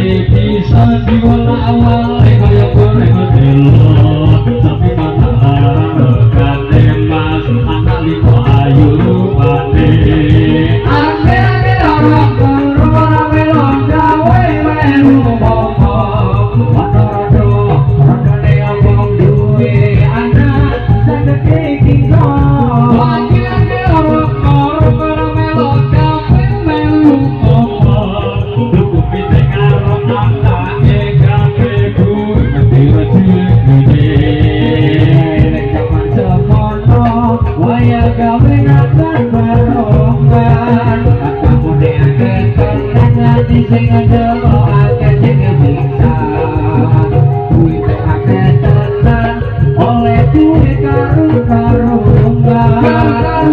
Bisa diwolak-walik kaya goreng telo. Sapi manak larang regane mas, anak limo ayu rupane. Ake-ake ora karo ora melo gawe melu ngomong. Ana rondo rondone omong duwe anak sagede kiko. Ake-ake ora karo ora melo gawe melu ngomong. Tuku pitik karo anake kabeh kuwi mesti rezekine. Nek jaman semono wayah gawe nambah barongan. Kamune akeh tenan ati sing ndelok akeh sing pingsan. Duwite akeh tenan oleh duwe karu-karungan.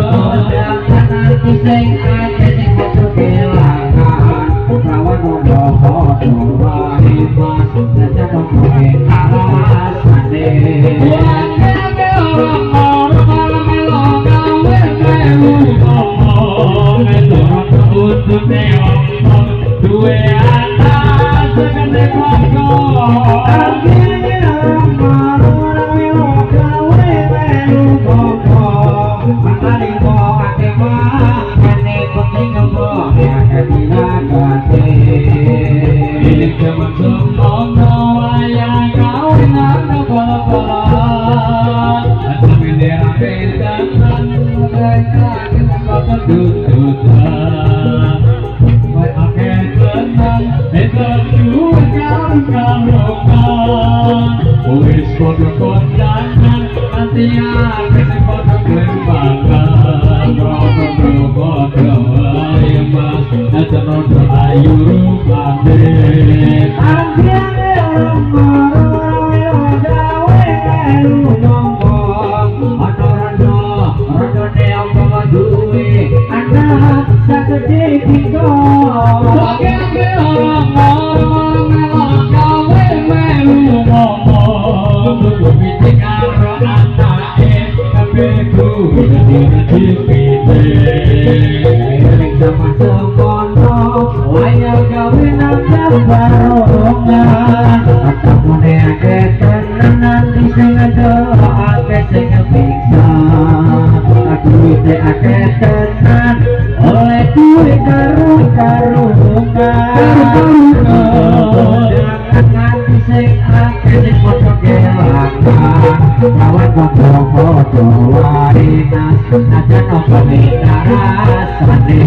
Kondangan ati sing akeh sing padha kelangan. Rawan ono padha wae mas, senajan apa alasane. Ake-ake ora karo ora melo gawe melu ngomong. Turun untune omong duwe anak segede koko. Ini jaman semono wayah kawin ana bala-balan. Samene rapi tenan mereka kita kedudukan. Akeh tenan itu duwe karu-karuan. Wis padha kondangan nanti akeh sing padha glembangan. Rondo padha wae mas, najan rondo ayu rupane. Ake-ake ora ora melo gawe melu ngomong. Tuku pitik karo anake kabeh kuwi dadi rezekine. Zaman semono wayah gawe nambah barongan. Tamune akeh tenan nanti sing ndelok akeh sing pingsan. Duwite akeh tenan oleh duwe karu-karungan. Kondangan nganti sing akeh sing padha kelangan. Kawan padha wae mas, senajan apa rasane.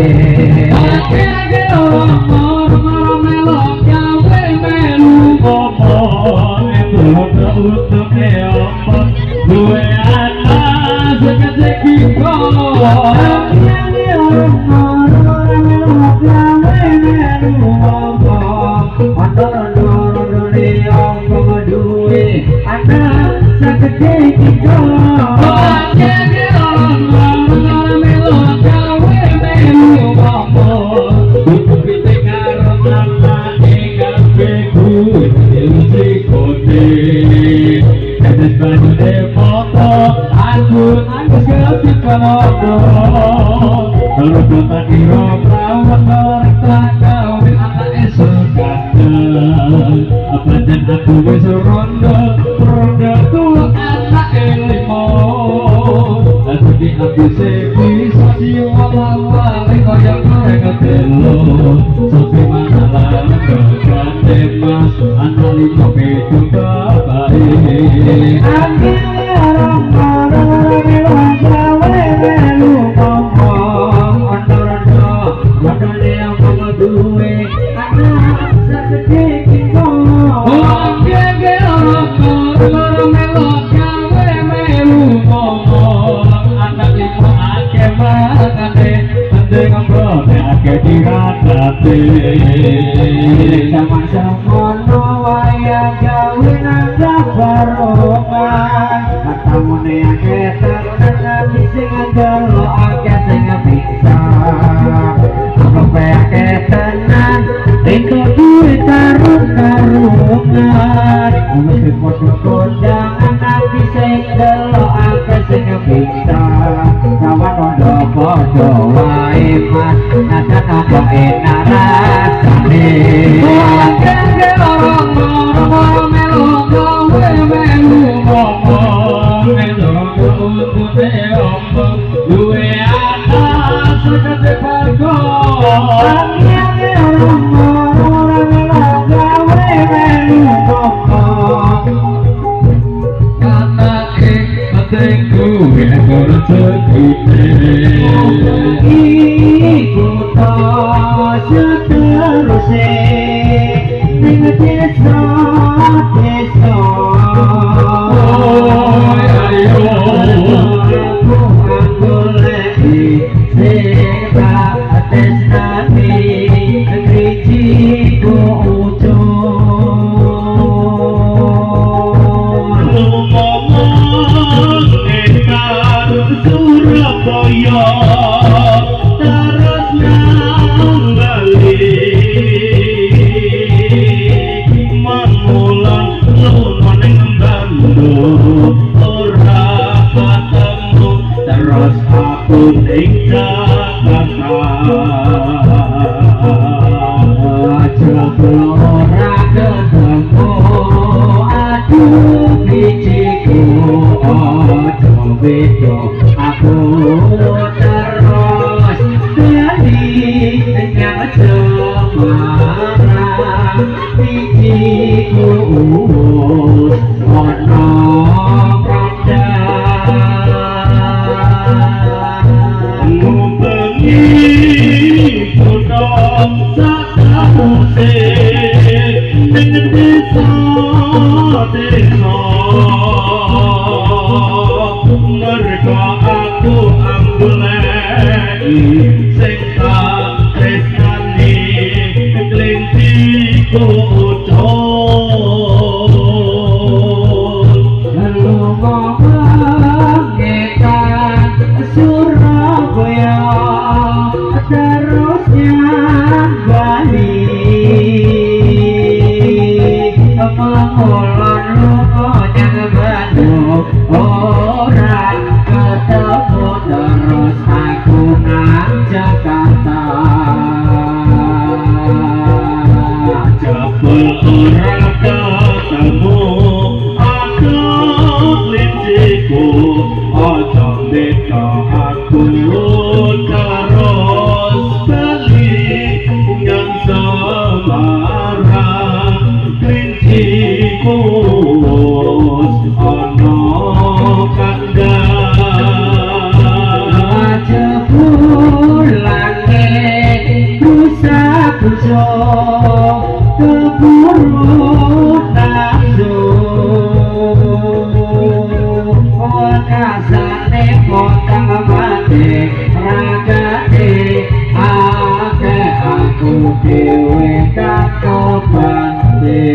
Ake-ake ora ora melo gawe melu ngomong. Turun untune omong duwe anak segede kiko. Ake-ake ora ora melo gawe melu ngomong. Tuku pitik karo anake kabeh kuwi dadi rezekine. Tetes banyune foto aku nangis kepikiran. Rondo tak kira prawan bareng tak kawin anake sekandel. Pancen aku wis rondo, rondo tuwa anake limo. Dadi aku sing bisa diwala-wali kaya goreng telo. Sapi manak larang regane mas, anak limo pitu bapake. Ake-ake ora ora melo gawe melu ngomong. Anak limo akeh mangane, penting ngrone akeh diradate. Zaman semono wayah gawe nambah barongan. Tamune akeh tenan ati sing ndelok akeh sing pingsan. Amplope akeh tenan entuk duwe karung-karungan. Wis padha kondangan ati sing ndelok akeh sing pingsan. Kawan padha wae mas, najan apa enak rasane. kancane. Akeh ora melu gawe melu ngomong melu utune omong duwe anak sekete pargo. Akeh ora melu gawe melu ngomong. Anake penting kuwi rezekine. Iku to seteruse ning desa desa. Oh ayo aku anggoleki sing tak tresnani driji ku ucul. Lunga Surabaya terus nang Bali mangulan lunga ning Bandung ora ketemu terus aku ning Jakarta. Aja ora ketemu aduh bijiku aja beda aku terus bali nyang Semarang bijiku wis ana kandhang. Ngubengi kutha sakause ning desa desa mergo aku ambuleki sing tak tresnani klinciku ucul. Lunga ngetan Surabaya terus nyang Bali mengulon lunga nyang Bandung ora ketemu terus aku nang Jakarta. Jebul ora ketemu aku klinciku aja beda aku terus bali nyang Semarang klinciku wis ana kandhang. Aja pulange rusak busuk keburu nafsu wekasane potong mati ragate akeh aku dhewe kang kebante.